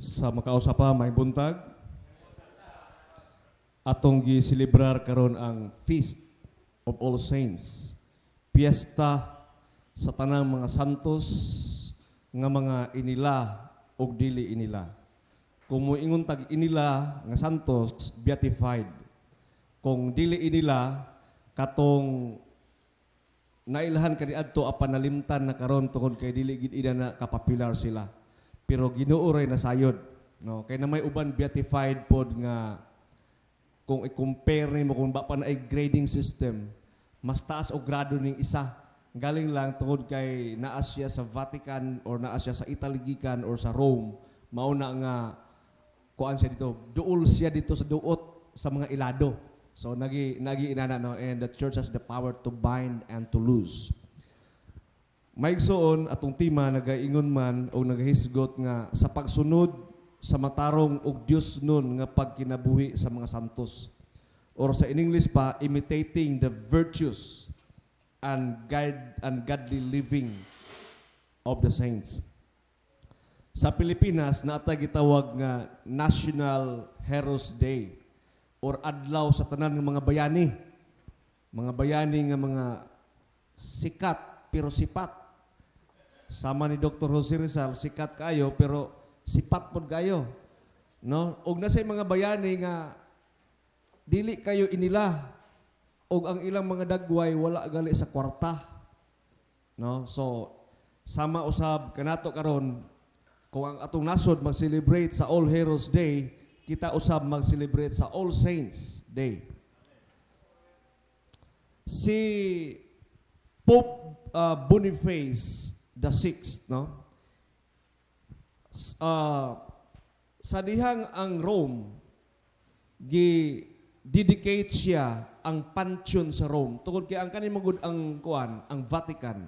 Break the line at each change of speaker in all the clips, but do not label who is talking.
Sa makausa pa, maayong buntag. Atong giselebrar karon ang Feast of All Saints. Piyesta sa tanang mga santos nga mga inila ug dili inila. Kung moingon tag inila nga santos, beatified. Kung dili inila, katong nailhan kaniadto apan nalimtan na karon tungod kay dili gid ina na kapopular sila. Pero Ginoo ray nasayod, no? Kay na may uban beatified pod nga kung i-compare nimo, kung ba pa na grading system, mas taas og grado ning isa. Galing lang tungod kay naa siya sa Vatican or naa siya sa Italy gikan or sa Rome, mao na nga kuan siya dito, duol siya dito sa duot sa mga ilado. So nagi inana, no, and the church has the power to bind and to loose. Mga igsoon, atong tema nagaingon man o nagahisgot nga sa pagsunod sa matarong ug Diosnon nga pagkinabuhi sa mga santos. Or sa in English pa, imitating the virtues and guide and godly living of the saints. Sa Pilipinas, naa tay gitawag nga National Heroes Day or adlaw sa tanan ng mga bayani. Mga bayani nga mga sikat pero sipat. Sama ni Dr. Jose Rizal, sikat kayo pero sipat pod kayo. No? Og naa say mga bayani nga dili kayo inila og ang ilang mga dagway wala gali sa kwarta. No? So sama usab kanato karon, kung ang atong nasod mag-celebrate sa All Heroes Day, kita usab mag-celebrate sa All Saints Day. Si Pope Boniface the Sixth, no? Sa dihang ang Rome, gi dedicate siya ang Pantheon sa Rome. Tungod kay ang kani magud ang kuan, ang Vatican.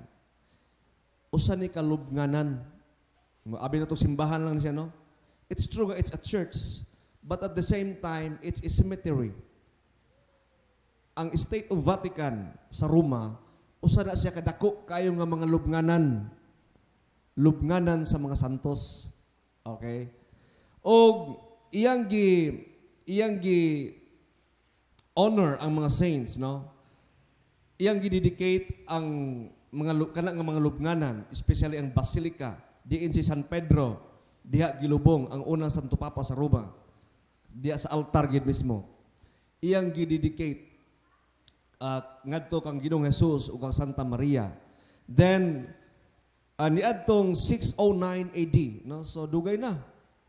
Usa ni kalubnganan. Abi na to simbahan lang siya, no? It's true nga it's a church, but at the same time, it's a cemetery. Ang State of Vatican sa Roma, usa na siya kadako kayo nga mga lubnganan. Lubnganan sa mga santos. Okay? Og iyang gi honor ang mga saints, no? Iyang gi-dedicate ang mga kana nga mga lubnganan, especially ang basilica diin si San Pedro diha gilubong, ang unang Santo Papa sa Roma. Diha sa altar gid mismo. Iyang gi-dedicate ngadto kang Ginoong Jesus ug kang Santa Maria. Then niadtong 609 AD, no? So dugay na.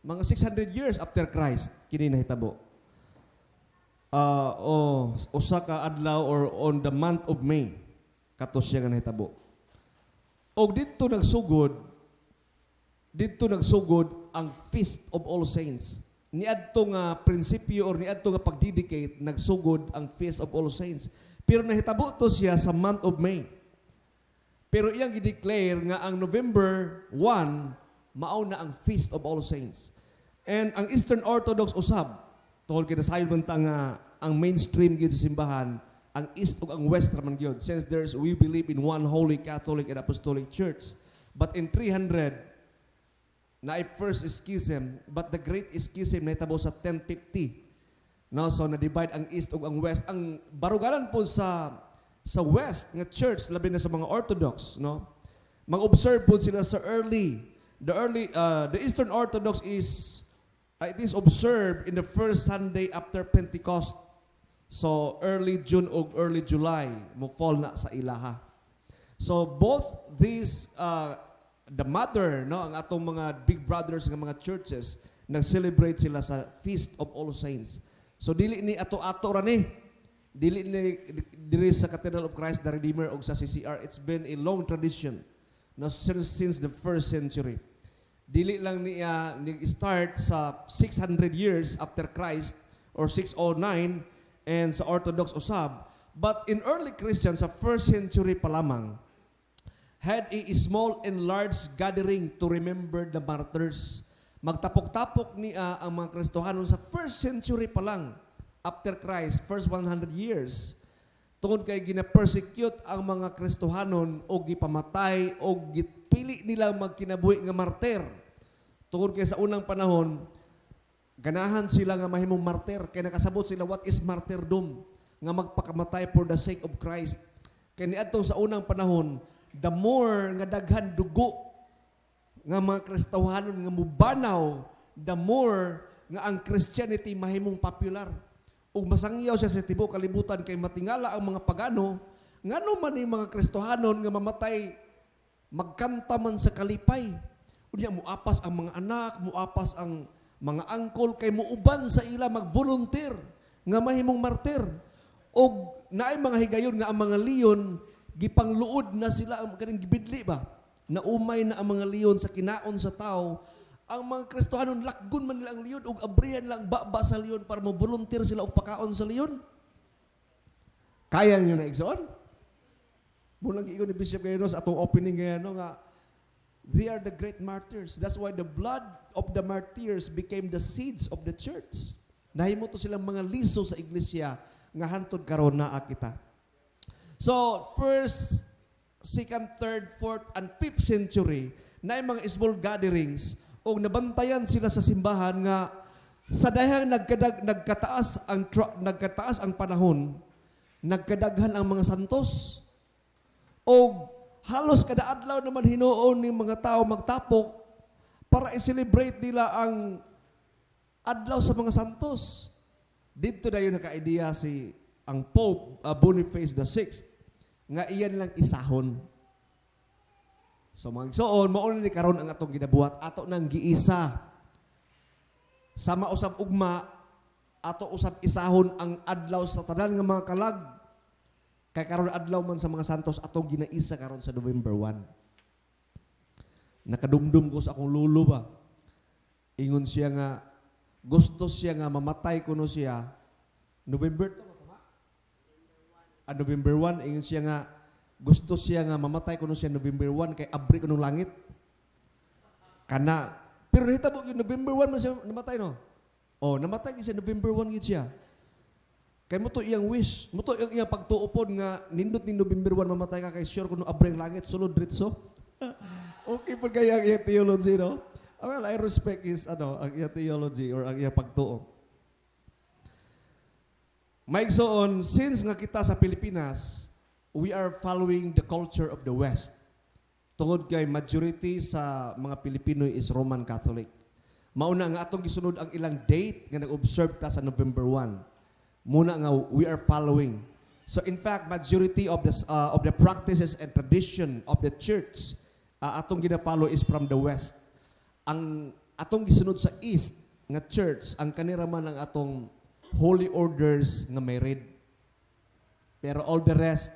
Mga 600 years after Christ kini nahitabo. O usa ka adlaw or on the month of May kato siya nga nahitabo. Og didto nagsugod ang Feast of All Saints. Niadto nga prinsipyo or niadto nga pagdedicate, nagsugod ang Feast of All Saints. Pero nahitabo to siya sa month of May. Pero iyang gi-declare nga ang November 1 mao na ang Feast of All Saints. And ang Eastern Orthodox usab, tungod kay nasayon man ta nga ang mainstream gyud sa simbahan, ang East ug ang West ra man gyud, since there's we believe in one holy, Catholic and Apostolic Church. But in 300 na first schism, but the great schism nahitabo sa 1050. No, so na-divide ang East ug ang West. Ang baruganan po sa West nga church, labi na sa mga Orthodox, no? Mag-observe po sila sa early the early the Eastern Orthodox is it is observed in the first Sunday after Pentecost. So early June o early July mo fall na sa ilaha. So both these the mother, no, ang atong mga big brothers nga mga churches, nag-celebrate sila sa Feast of All Saints. So dili ni ato-ato ra ni. Dili ni diri sa Cathedral of Christ the Redeemer og sa CCR. It's been a long tradition, no, since the first century. Dili lang niya ni-start sa 600 years after Christ or 609 and sa Orthodox usab. But in early Christians, sa first century pa lamang, had a small and large gathering to remember the martyrs. Magtapok-tapok niya ang mga Kristohanon sa first century pa lang after Christ, first 100 years. Tungod kay gina-persecute ang mga Kristohanon o gipamatay o gipili nila magkinabuhi nga martir. Tungod kay sa unang panahon, ganahan sila nga mahimong martyr kay nakasabot sila what is martyrdom, nga magpakamatay for the sake of Christ. Kay niadtong sa unang panahon, the more nga daghan dugo nga mga Kristohanon nga mubanaw, the more nga ang Christianity mahimong popular. Ug masangyaw siya sa tibuok kalibutan kay matingala ang mga pagano, ngano man ni mga Kristohanon nga mamatay magkanta man sa kalipay. Unya muapas ang mga anak, muapas ang mga angkol kay muuban sa ila mag-volunteer nga mahimong martir. Og naay mga higayon nga ang mga leon gipangluod na sila ang kaning gibidli ba? Naumay na ang mga leon sa kinaon sa tao. Ang mga Kristohanon lakgon man nila ang leon ug abrihan lang baba sa leon para mo volunteer sila og pakaon sa leon. Kaya niyo na, igsoon? Mao nang giingon ni Bishop kayo sa atong opening ngayon, no, nga they are the great martyrs. That's why the blood of the martyrs became the seeds of the church. Nahimo to silang mga liso sa iglesia nga hantod karon naa kita. So, first, second, third, fourth, and fifth century, na mga small gatherings o nabantayan sila sa simbahan nga sa dahang nagkataas ang panahon, nagkadaghan ang mga santos. O halos kada adlaw naman hinuon ng mga tao magtapok para i-celebrate nila ang adlaw sa mga santos. Dito na yun naka-idea si ang Pope Boniface VI nga iyan lang isahon. So mga igsoon, mao ni karon ang atong ginabuhat, ato nang giisa. Sama usab ugma, ato usab isahon ang adlaw sa tanan nga mga kalag. Kay karon adlaw man sa mga santos, atong ginaisa karon sa November 1. Nakadumdum ko sa akong lulo ba. Ingon siya nga gusto siya nga mamatay kuno siya November 2 ba, tama? Ah, November 1. Ingon siya nga gusto siya nga mamatay kuno siya November 1 kay abri kuno langit. Kana pero nahitabo yung November 1 man siya namatay, no? Oh, namatay gyud siya November 1 gyud siya. Kay mao to iyang wish, mao to iyang, iyang pagtuo pod nga nindot ni November 1 mamatay ka kay sure kuno abri ang langit, sulod diretso. Okay po kaya ang iyang theology, no? Well, I respect his, ano, ang iyang theology or ang iyang pagtuo. Mga igsoon, since nga kita sa Pilipinas, we are following the culture of the West. Tungod kay majority sa mga Pilipino is Roman Catholic. Mauna nga atong gisunod ang ilang date nga nag-observe ta sa November 1. Muna nga we are following. So in fact, majority of the practices and tradition of the church atong gina-follow is from the West. Ang atong gisunod sa East nga church, ang kanira man ang atong holy orders nga may red. Pero all the rest,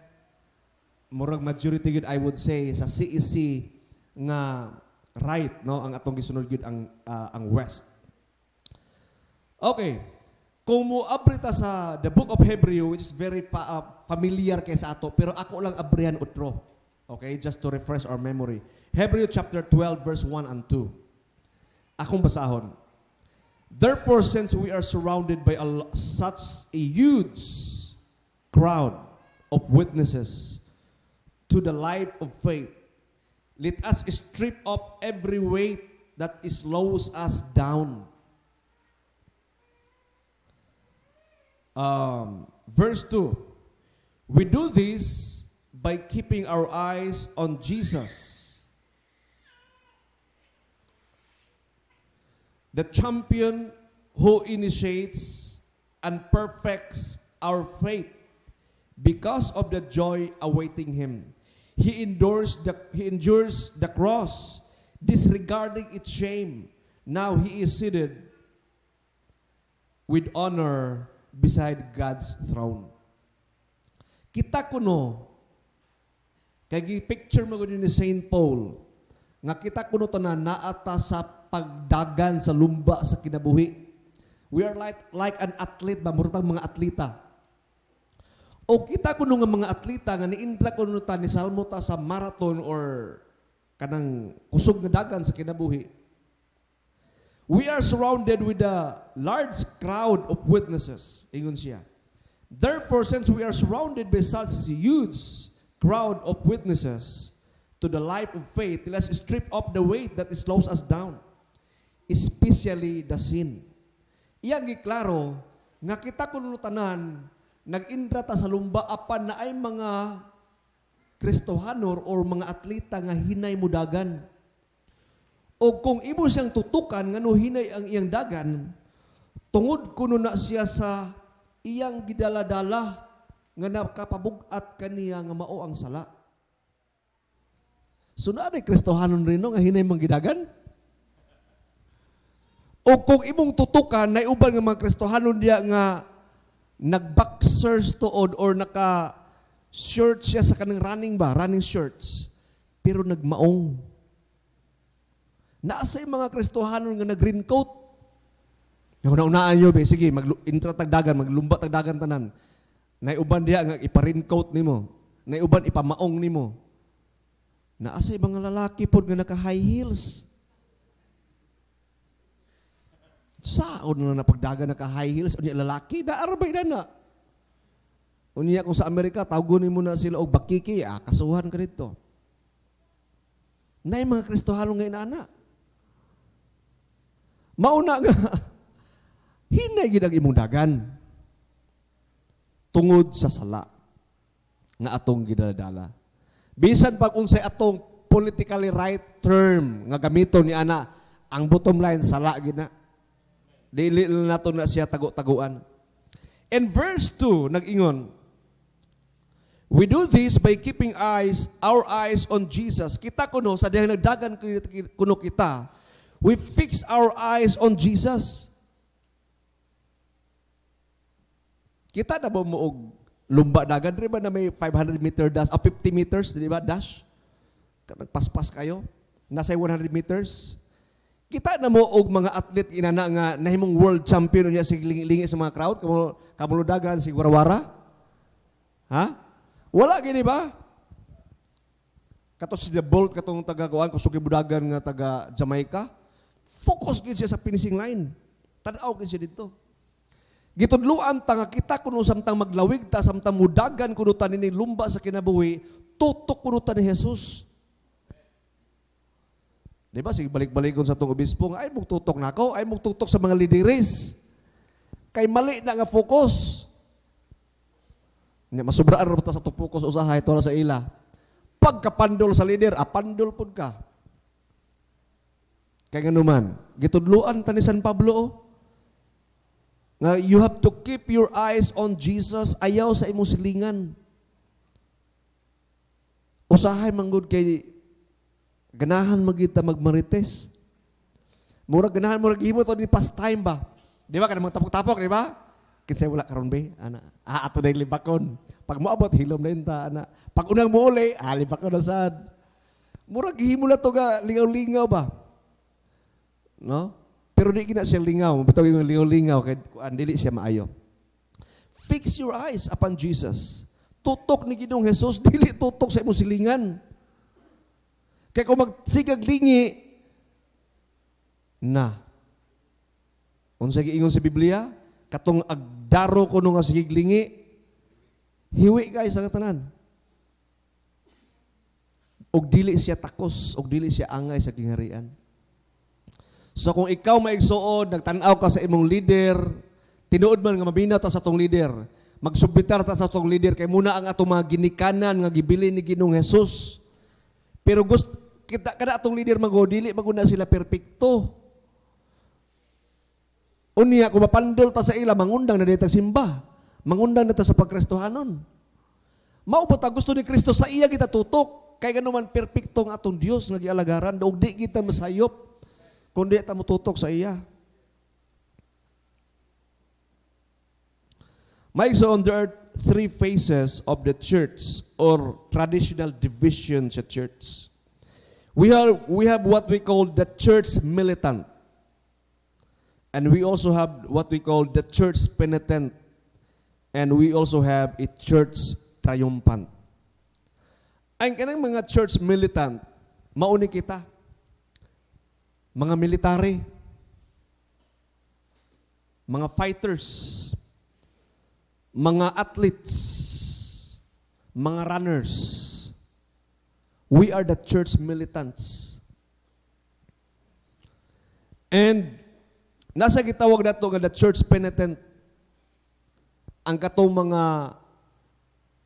murag majority gud, I would say, sa CEC nga right, no, ang atong gisunod gyud ang West. Okay. Kung mo abri ta sa the Book of Hebrew, which is very familiar kay sa ato, pero ako lang abrihan utro. Okay, just to refresh our memory. Hebrew chapter 12 verse 1 and 2. Akong basahon. "Therefore, since we are surrounded by such a huge crowd of witnesses to the life of faith, let us strip off every weight that slows us down." Verse 2. "We do this by keeping our eyes on Jesus, the champion who initiates and perfects our faith. Because of the joy awaiting him, he endures the cross, disregarding its shame. Now he is seated with honor beside God's throne." Kita kuno, kay gi-picture mo gud ni Saint Paul, nga kita kuno tanan naata sa pagdagan sa lumba sa kinabuhi. We are like an athlete ba, murag mga atleta. O kita kuno nga mga atleta nga niintra kuno ta ni salmo ta sa marathon or kanang kusog nga dagan sa kinabuhi. We are surrounded with a large crowd of witnesses, ingon siya. "Therefore, since we are surrounded by such huge crowd of witnesses to the life of faith, let's strip off the weight that slows us down." Especially the sin. Iyang giklaro nga kita kuno tanan nag-intra ta sa lumba, apan naay mga Kristohanor or mga atleta nga hinay mudagan. O kung imo siyang tutukan ngano hinay ang iyang dagan, tungod kuno na siya sa iyang gidala-dala nga nakapabug-at kaniya nga mao ang sala. So naa Kristohanon rin, no, nga hinay mang gidagan? O kung imong tutukan, na uban nga mga Kristohanon diya nga nag-boxers tuod or naka shirt siya sa kanang running ba, running shirts, pero nagmaong. Naa say mga Kristohanon nga nag-raincoat. Yung naunaan nyo, be, sige, mag-intra tagdagan, maglumba tagdagan tanan. Naiuban diya nga ipa-raincoat nimo. Naiuban ipamaong nimo. Naa say mga lalaki pod nga naka-high heels. Saon na napagdagan naka-high heels unya lalaki, naa ra ba na? Unya kung sa Amerika tawgon nimo na sila og bakiki, kasuhan ka dito. Naay mga Kristohano nga inana. Mauna nga hinay gid ang imong dagan tungod sa sala nga atong gidaladala. Bisan pag unsay atong politically right term nga gamiton ni ana, ang bottom line, sala gid na. Dili na nato na siya tago-taguan. In verse 2, nag-ingon, "We do this by keeping our eyes on Jesus." Kita kuno, sa dihang nagdagan kuno kita, we fix our eyes on Jesus. Kita na ba mo og lumba dagan? Di ba na may 500 meter dash, 50 meters, di ba, dash? Nagpaspas kayo, nasa 100 meters. Kita na mo og mga athlete inana nga nahimong world champion niya, sig lingi-lingi sa mga crowd, kamo kamuludagan si Warawara. Ha? Wala gini ba? Kato si The Bolt, katong taga kuan, kusog budagan nga taga Jamaica. Focus gid siya sa finishing line. Tan-aw gid siya dito. Gitudluan ta nga kita kuno samtang maglawig ta, samtang mudagan kuno ta nini lumba sa kinabuhi, tutok kuno ta ni Jesus. Di ba? Sige, balik-balikon sa itong obispo nga, ay mugtutok na ako, ay mugtutok sa mga lideres. Kay mali na nga focus. Nya, masubraan ra ta sa atong focus usahay ito na sa ila. Pagkapandol sa leader, apandol pud ka. Kay nganuman, gitudluan ta ni San Pablo, oh, nga you have to keep your eyes on Jesus, ayaw sa imong silingan. Usahay manggod kay ganahan magita magmarites. Murag ganahan, murag himo to ni pastime ba? Di ba kanang tapok-tapok, di ba? Kinsay wala karon be? Ana. Ah, ato na libakon. Pag moabot, hilom na ta ana. Pag unang mouli, libakon na sad. Murag gihimo na to ga lingaw-lingaw ba? No? Pero di gina siya lingaw, bitaw yung lingaw-lingaw kay kuan, dili siya maayo. Fix your eyes upon Jesus. Tutok ni Ginoong Jesus, dili tutok sa imong silingan. Kay kung magsigag lingi na, unsa giingon sa Biblia? Katong agdaro kuno nga sigig lingi, hiwi kay sa tanan. Og dili siya takos, og dili siya angay sa gingharian. So kung ikaw, maigsuon, nagtan-aw ka sa imong leader, tinuod man nga mabina ta sa atong leader, magsubitar ta sa atong leader kay muna ang atong mga ginikanan nga gibilin ni Ginoong Jesus. Pero gusto kita kada atong leader mago, dili man na sila perpekto. Unya kung mapandol ta sa ila, mangundang na dito simba. Mangundang na ta sa pagkristohanon. Mao ba ta gusto ni Kristo sa iya kita tutok? Kay ganuman perpekto ang atong Dios nga gialagaran, ug di kita masayop kung di ta motutok sa iya. Mike, so on there are three phases of the church or traditional division sa church. We have what we call the church militant. And we also have what we call the church penitent. And we also have a church triumphant. Ang kanang mga church militant, mauni kita. Mga military, mga fighters, mga athletes, mga runners. We are the church militants. And nasa gitawag nato nga the church penitent, ang katong mga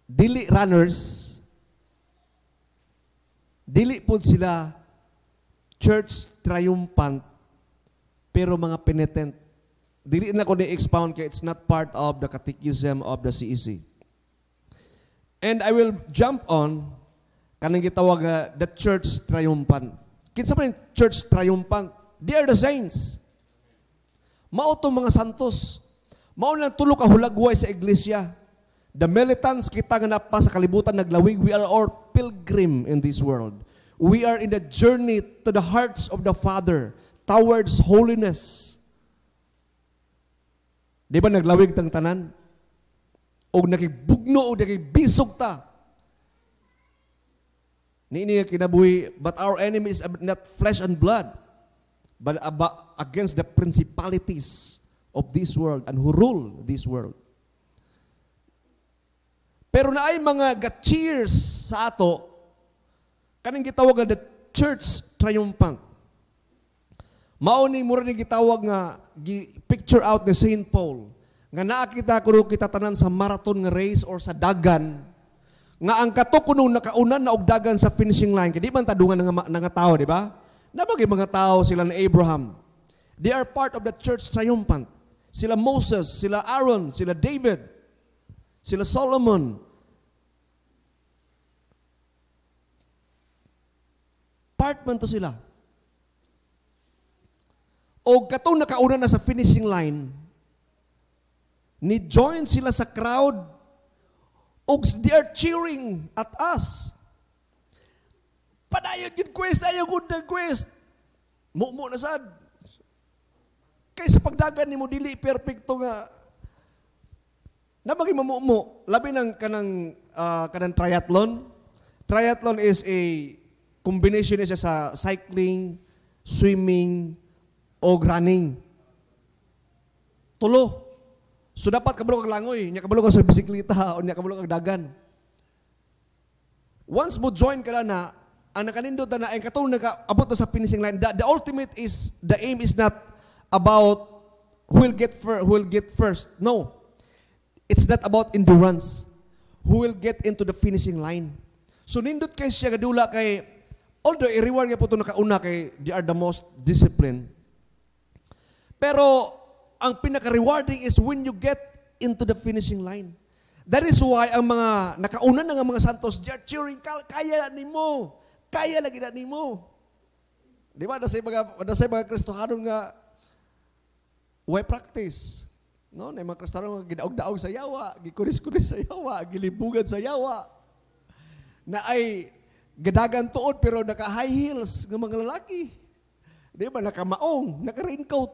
dili runners, dili pud sila church triumphant, pero mga penitent. Dili na ko ni expound kay it's not part of the catechism of the CEC. And I will jump on kanang gitawag nga the church triumphant. Kinsa man yung church triumphant? They are the saints. Mao tong mga santos. Mao lang tulo ka hulagway sa iglesia. The militants, kita nga napa sa kalibutan naglawig, we are all pilgrim in this world. We are in the journey to the hearts of the Father towards holiness. Di ba naglawig tang tanan? Og nakigbugno og nakigbisog ta. Niini nga kinabuhi, but our enemy is not flesh and blood, but against the principalities of this world and who rule this world. Pero naay mga ga-cheers sa ato, kaning gitawag nga the church triumphant. Mao ni mura ni gitawag nga gi picture out ni Saint Paul nga naa kita kuno kita tanan sa marathon nga race or sa dagan nga ang kato kuno nakauna na og dagan sa finishing line, kay di man tadungan nga tao, di ba? Nabagay mga tao sila ni Abraham. They are part of the church triumphant. Sila Moses, sila Aaron, sila David, sila Solomon. Part man to sila. O katong nakauna na sa finishing line, ni join sila sa crowd og they are cheering at us. "Padayon gyud, quest, ayaw gud na quest." Mumo na sad. Kay sa pagdagan nimo dili perpekto nga nabagi mamumo, labi ng kanang triathlon. Triathlon is a combination is sa cycling, swimming, o running. Tulo. So dapat kabalo kag langoy, nya kabalo ka sa bisikleta o nya kabalo kag dagan. Once mo join ka na, ang nakanindot na ay katong nakaabot na sa finishing line. The ultimate is, the aim is not about who will get first. No. It's not about endurance. Who will get into the finishing line. So nindot kay siya gadula kay although i-reward gyud po ito nakauna kay they are the most disciplined. Pero ang pinaka-rewarding is when you get into the finishing line. That is why ang mga nakauna na nga mga santos, they are cheering, "Kaya nimo. Kaya lagi na nimo." Di ba? Nasa mga Kristohanon nga way practice. No, na mga Kristiyano nga gidaog-daog sa yawa, gikuris-kuris sa yawa, gilibugan sa yawa. Na ay gadagan tuod pero naka high heels nga mga lalaki. Di ba? Nakamaong, naka raincoat.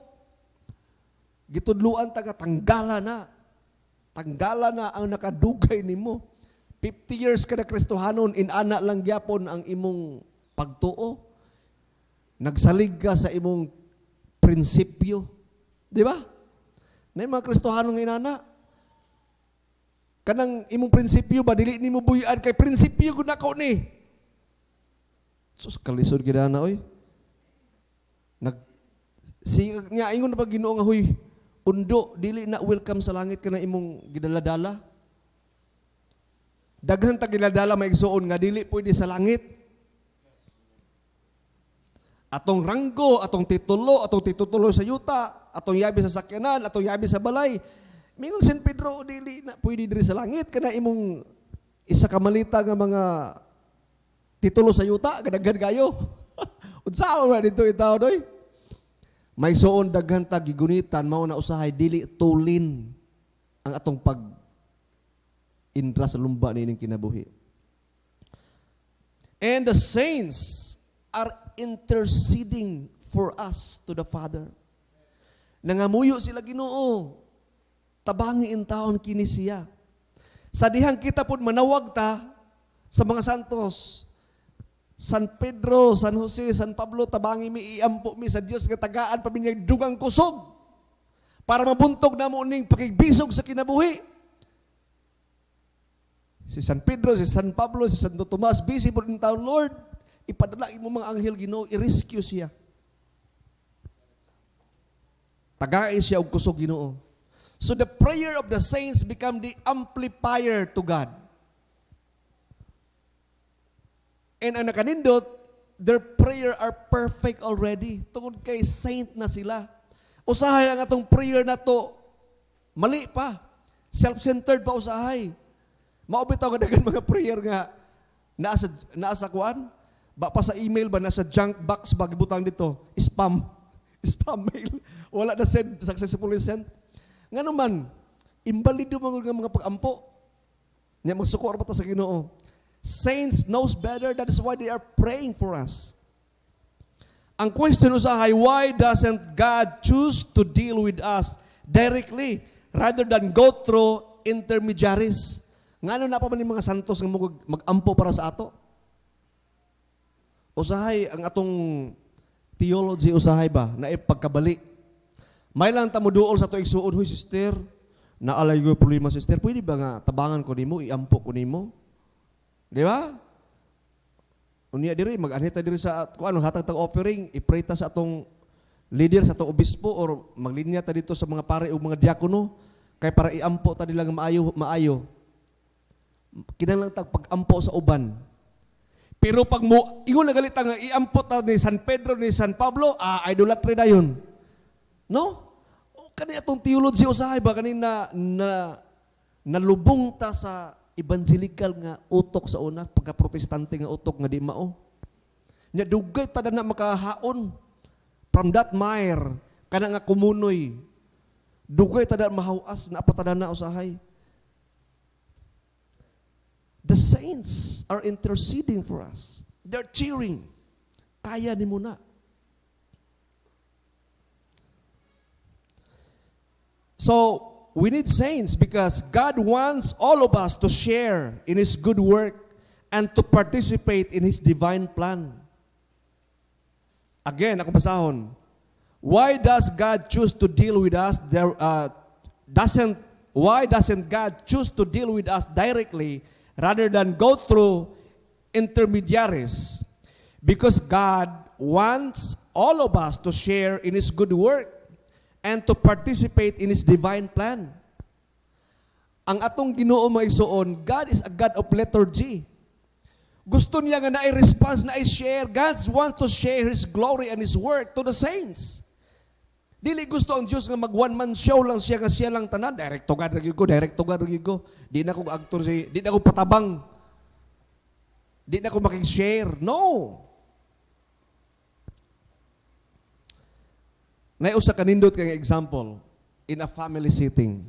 Gitudluan ta nga tanggala na. Tanggala na ang nakadugay nimo. 50 years ka na Kristohanon, inana lang gyapon ang imong pagtuo. Nagsalig ka sa imong prinsipyo. Di ba? Na mga Kristohanon nga inana. Kanang imong prinsipyo ba, dili nimo buyan kay prinsipyo gud nako ni. Sus, kalisod gid na oy. Nag si nga ingon na pag Ginoo nga, "Huy, undo, dili na welcome sa langit kana imong gidaladala." Daghan ta giladala, maigsuon, nga dili pwede sa langit. Atong ranggo, atong titulo, atong titulo sa yuta, atong yabi sa sakyanan, atong yabi sa balay. Mingon San Pedro, "Dili na pwede diri sa langit kana imong isa ka malita nga mga titulo sa yuta, gadaghan kayo." Unsa man dito itaw doy? May suon, daghan ta gigunitan, mao na usahay dili tulin ang atong pag indra sa lumba niining kinabuhi. And the saints are interceding for us to the Father. Nangamuyo sila, "Ginoo, tabangi in taon kini siya." Sa dihang kita pod manawag ta sa mga santos, San Pedro, San Jose, San Pablo, tabangi mi, iampo mi sa Dios nga tagaan pa mi niyang dugang kusog para mabuntog namo ning pakigbisog sa kinabuhi. Si San Pedro, si San Pablo, si Santo Tomas, busy po din taon, "Lord, ipadala imo mga anghel, Ginoo, i-rescue siya." Tagai siya og kusog, Ginoo. So the prayer of the saints become the amplifier to God. And ang nakanindot, their prayer are perfect already. Tungod kay saint na sila. Usahay ang atong prayer na to, mali pa. Self-centered pa usahay. Mao bitaw nga daghan mga prayer nga naa sa kuan, ba pa sa email ba, nasa junk box ba gibutang dito, spam, spam mail. Wala na send, successfully sent. Ngano man, imbalido man nga mga pag-ampo. Nya magsuko ra pa ta sa Ginoo. Saints knows better, that is why they are praying for us. Ang question usahay, why doesn't God choose to deal with us directly rather than go through intermediaries? Ngano na pa man yung mga santos nga mag-ampo para sa ato? Usahay ang atong theology usahay ba na pagkabali. May lang ta moduol sa ato igsuon, "Huy sister, naalay ko problema, sister, pwede ba nga tabangan ko nimo, iampo ko nimo?" Di ba? Unya diri mag-anhi ta diri sa kuan, hatag tag offering, i-pray ta sa atong leader, sa atong obispo, or maglinya ta dito sa mga pare o mga diakono kay para iampo ta nila nga maayo maayo. Kinahanglan tag pag-ampo sa uban. Pero pag mo ingon na galit nga iampo ta ni San Pedro, ni San Pablo, idolatry dayon. No? O, kani atong theology usahay ba kani na nalubong ta sa evangelical nga utok sa una, pagka Protestante nga utok nga di mao. Nya dugay ta na makahaon from that mire kana nga kumunoy. Dugay ta na mahawas na patada na usahay. The saints are interceding for us. They're cheering. Kaya nimo na. So, we need saints because God wants all of us to share in His good work and to participate in His divine plan. Again, ako basahon. Why does God choose to deal with us there, doesn't why doesn't God choose to deal with us directly rather than go through intermediaries? Because God wants all of us to share in His good work and to participate in His divine plan. Ang atong Ginoo, mga igsoon, God is a God of liturgy. Gusto niya nga naay response, na share. God wants to share His glory and His work to the saints. Dili gusto ang Diyos nga mag one man show lang siya, nga siya lang tanan. Direct to God ra gyud ko, direct to God ra gyud ko. Di na ko actor si, di na ko patabang. Di na ko makig-share. No. Nay usa ka nindot kay example in a family setting.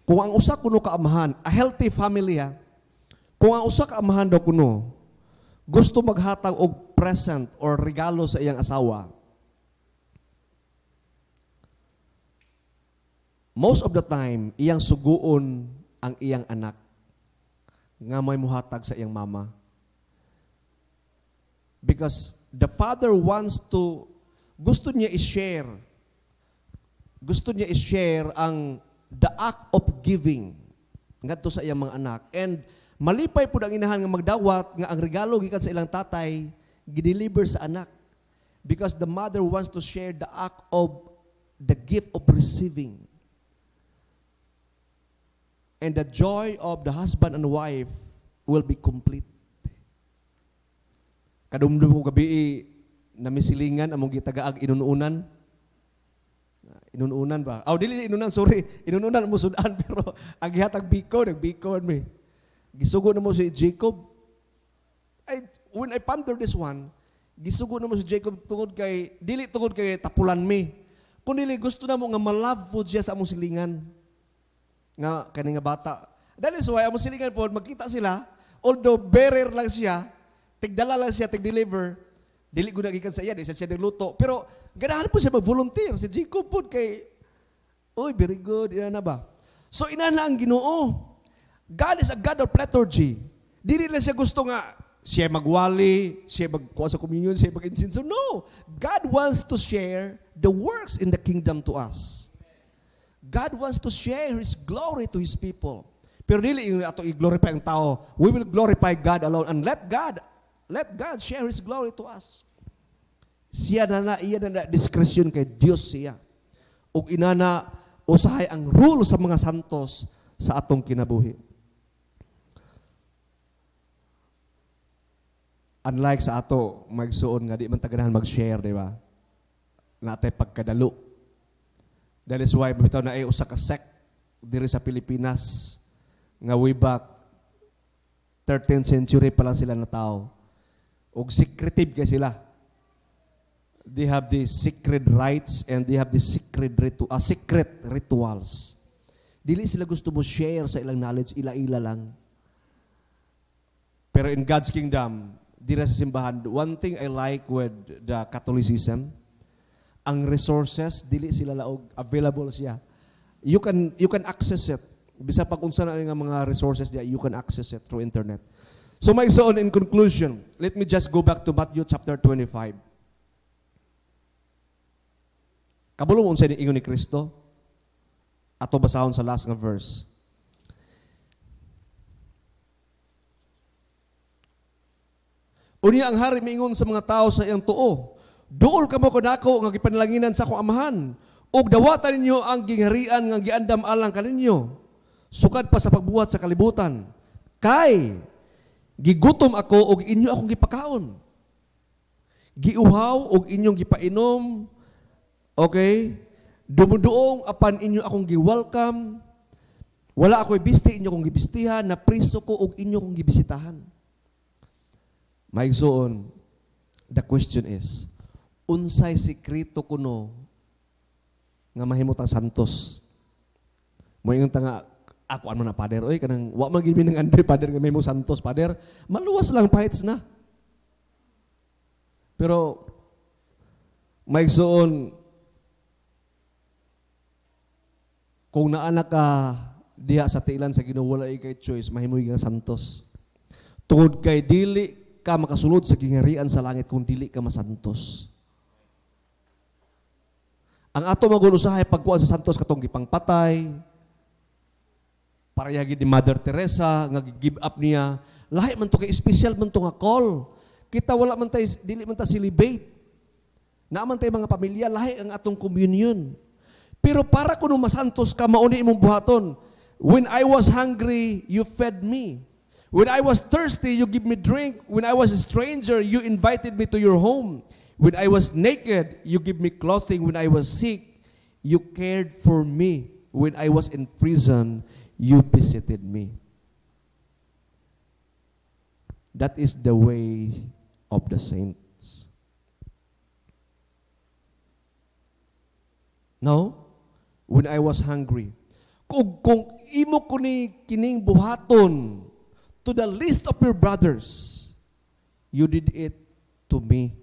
Kung ang usa kuno ka amahan, a healthy family ha, kung ang usa ka amahan daw kuno gusto maghatag og present or regalo sa iyang asawa, most of the time, iyang suguon ang iyang anak nga may muhatag sa iyang mama. Because the father wants to, gusto niya i-share. Gusto niya i-share ang the act of giving ngadto sa iyang mga anak. And malipay pud ang inahan nga magdawat nga ang regalo gikan sa ilang tatay gideliver sa anak. Because the mother wants to share the act of the gift of receiving. And the joy of the husband and wife will be complete. Kadumdum ko gabi namisilingan among gitagaag inununan. Inununan ba? Aw, dili inunan, sorry. Inununan mo sudan pero ang gihatag biko, nagbiko mi. Gisugo na mo si Jacob. Ay, when I ponder this one, gisugo na mo si Jacob tungod kay dili tungod kay tapulan mi. Kun dili gusto na mo nga malove food siya sa among silingan. Nga kani nga bata. That is why among silingan po magkita sila, although bearer lang siya, tigdala lang siya, tig-deliver, dili gud gikan sa iya, di siya nagluto. Pero ganahan po siya mag-volunteer si Jacob po kay, "Oy, very good," ina na ba? So ina na ang Ginoo. God is a God of liturgy. Dili lang siya gusto nga siya magwali, siya magkuha sa communion, siya mag-insinso. No. God wants to share the works in the kingdom to us. God wants to share His glory to His people. Pero dili yung ato i-glorify ang tao. We will glorify God alone and let God share His glory to us. Siya na na, iya na na discretion kay Dios siya. Ug inana usahay ang rule sa mga santos sa atong kinabuhi. Unlike sa ato, magsuon nga di man ta ganahan mag-share, di ba? Natay pagkadalo. That is why bitaw na ay usa ka sect diri sa Pilipinas nga way back 13th century pa lang sila natawo. Og secretive kay sila. They have the secret rites and they have the secret rituals. Dili sila gusto mo share sa ilang knowledge, ila-ila lang. Pero in God's kingdom, dira sa simbahan, one thing I like with the Catholicism, ang resources, dili sila laog, available siya. You can access it. Bisa pag unsa na nga mga resources diya, you can access it through internet. So my son, in conclusion, let me just go back to Matthew chapter 25. Kabalo mo unsay ingon ni Kristo? Ato basahon sa last nga verse. Unya ang hari miingon sa mga tao sa iyang tuo, "Duol kamo kanako nga gipanalanginan sa akong amahan, ug dawatan ninyo ang gingharian nga giandam alang kaninyo, sukad pa sa pagbuhat sa kalibutan. Kay gigutom ako ug inyo akong gipakaon, giuhaw ug inyong gipainom, okay? Dumuduong apan inyo akong gi-welcome, wala ako'y bisti, inyo akong gibistihan, napriso ko ug inyo akong gibisitahan." Maigsoon, the question is, unsay sekreto kuno nga mahimutang santos? Moingon ta nga, ako ano na, Pader, oy, kanang wa man gid mi nang andoy, Pader, nga mahimo santos, Pader, maluwas lang pahits na. Pero maigsoon, kung naana ka diha sa tiilan sa Ginoo, wala kay choice, mahimo nga santos. Tungod kay dili ka makasulod sa gingharian sa langit kung dili ka masantos. Ang ato magulo usahay pagkuha sa santos katong gipangpatay, pareha gid ni Mother Teresa nga give up niya, lahi man to kay special man to nga call. Kita wala man tay, dili man ta celibate. Naa man tay mga pamilya, lahi ang atong communion. Pero para kuno masantos ka, mauni imong buhaton. When I was hungry, you fed me. When I was thirsty, you give me drink. When I was a stranger, you invited me to your home. When I was naked, you give me clothing. When I was sick, you cared for me. When I was in prison, you visited me. That is the way of the saints. No? When I was hungry. Kung imo ko ni kining buhaton to the least of your brothers, you did it to me.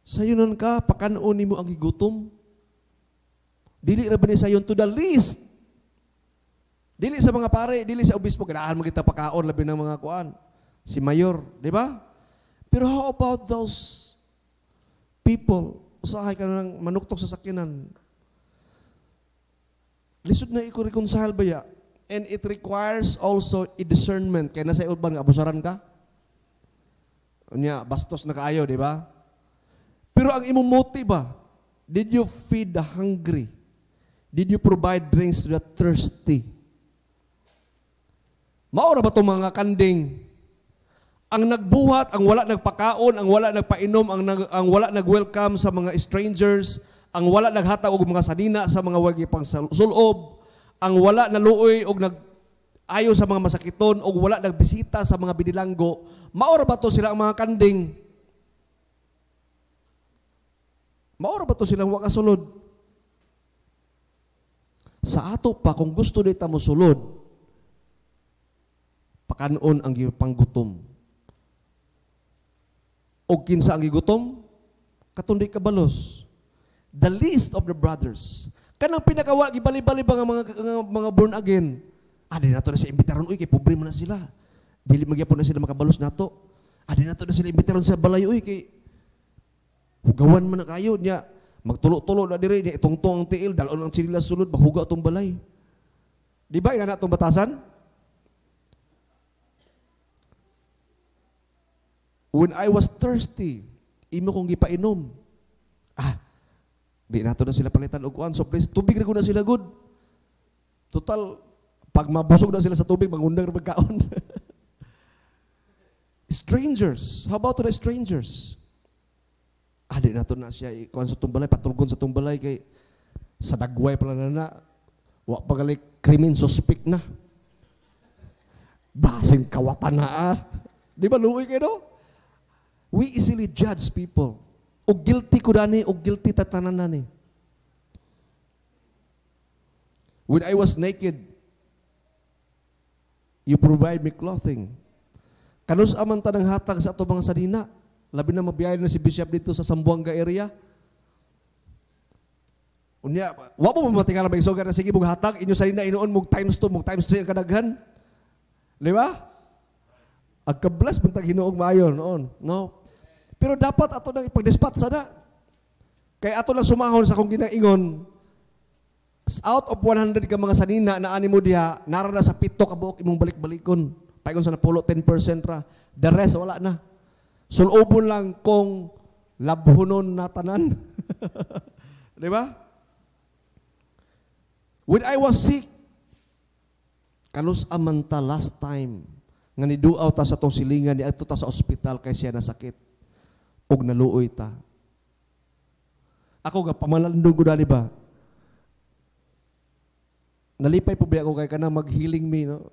Sayo nun ka, pakanon nimo ang gigutom. Dili ra ba ni sayon to the least? Dili sa mga pare, dili sa obispo, ganahan mo kita pakaon, labi ng mga kuan. Si mayor, di ba? Pero how about those people? Usahay ka na ng manuktok sa sakyanan. Lisod na i-reconcile ba ya? And it requires also a discernment. Kaya nasa uban nga abusaran ka? Unya, bastos na kaayo, di ba? Pero ang imong motive ba? Did you feed the hungry? Did you provide drinks to the thirsty? Maura ba itong mga kanding? Ang nagbuhat, ang wala nagpakaon, ang wala nagpainom, ang wala nag-welcome sa mga strangers, ang wala naghatag og mga sanina sa mga wagi pang sulob, ang wala naluoy og nag-ayo sa mga masakiton og wala nagbisita sa mga binilanggo, maura ba to sila ang mga kanding? Maura ba to silang wa kasulod? Sa ato pa, kung gusto nita mo sulod, pakanon ang gipanggutom. O kinsa ang gigutom? Katundi kabalos. The least of the brothers. Kanang pinakawa, gibali-bali ba nga mga born again? Di nato na sila imbitaron, uy, kay pobre man na sila. Dili magyapon na sila makabalos nato. Di nato na sila imbitaron sa balay, uy, kay hugawan man na kayo. Nya, magtulo-tulo na dire, nya, itungtong ang tiil, dalon ang sinila sulod, mahuga itong balay. Di ba, ina na itong batasan? When I was thirsty, imo kong gipainom. Di nato na sila palitan og kuan. So please, tubig ra na sila good. Total, pag mabusog na sila sa tubig, mangundang ra pagkaon. Strangers. How about to the strangers? Ah, di nato na siya ikuan sa tumbalay, patulgon sa tumbalay kay sa dagway pala na na. Wa pa gali krimen, suspect na. Basing kawatan na ah. Di ba luoy kayo, no? We easily judge people. O guilty ko dani, o guilty tatanan na ni. When I was naked, you provide me clothing. Kanus aman ta ng hatag sa ato mga sanina. Labi na mabiyahe na si Bishop dito sa Zamboanga area. Unya, wa mo matingala ba isugan na sige mong hatag inyo sanina inuon mong times 2, mong times 3 ang kadaghan. Di ba? Agka-bless bantag hinuog maayo noon, no? Pero dapat ato nang ipag-dispatch sana. Kay ato lang sumahon sa akong ginaingon, out of 100 ka mga sanina na ani mo diha, nara na sa 7 ka buok imong balik-balikon. Paingon sa napulo, 10% ra. The rest, wala na. Sulobon lang kung labhunon na tanan. Di ba? When I was sick, kanus aman ta last time nga niduaw ta sa tong silingan, niadto ta sa ospital kay siya nasakit ug naluoy ta. Ako ga pamalandong ko dali ba? Nalipay po ba ako kay kanang mag-healing me, no?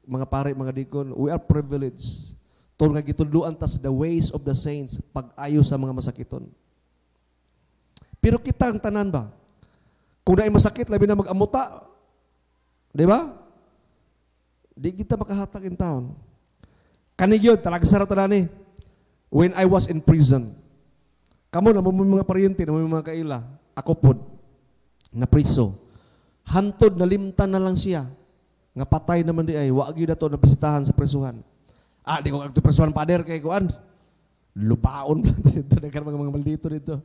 Mga pare, mga dikon, we are privileged. Tungod nga gitudloan ta sa the ways of the saints, pag-ayo sa mga masakiton. Pero kita ang tanan ba? Kung naay masakit, labi na mag-amuta. Di ba? Di kita makahatag in town. Kani gyud, talaga sa tanan ni. When I was in prison, kamo na mo mga paryente, na mo mga kaila, ako pod, na priso. Hantod nalimtan na lang siya. Nga patay naman di ay, wa gyud ato na bisitahan sa presuhan. Ah, di ko kadto presuhan, pader, kay kuan. Lupaon lang dito, nagkaroon mga maldito dito.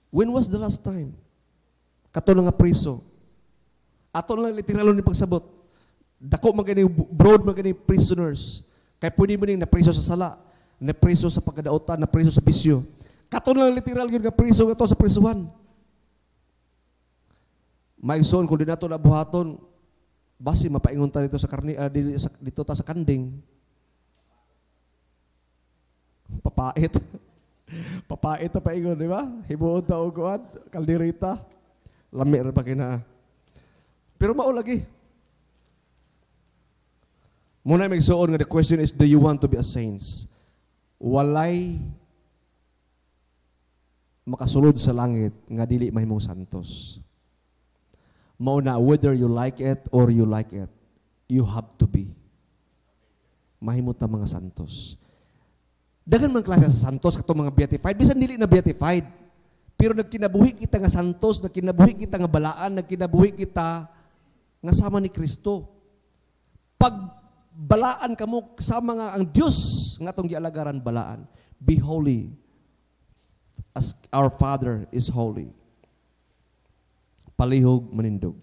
When was the last time? Kato na nga priso. Ato lang literal ni pagsabot. Dako man kini, broad man kini prisoners. Kay pwede mo ning napriso sa sala, napriso sa pagkadautan, napriso sa bisyo. Kato lang literal gyud nga priso nga to sa prisuhan. Maigsoon, kung di nato na buhaton, basi mapaingon ta dito sa karni, dito ta sa kanding. Papait. Papait ta paingon, di ba? Himuon ta og kuan, kaldereta. Lami ra ba kina. Pero mao lagi. Muna magsuon nga the question is, do you want to be a saints? Walay makasulod sa langit nga dili mahimong santos. Mao na whether you like it or you like it, you have to be. Mahimo ta mga santos. Daghan man klase sa santos katong mga beatified, bisan dili na beatified. Pero nagkinabuhi kita nga santos, nagkinabuhi kita nga balaan, nagkinabuhi kita nga sama ni Kristo. Pag balaan kamo sama nga ang Dios nga atong gialagaran balaan. Be holy as our Father is holy. Palihog manindog.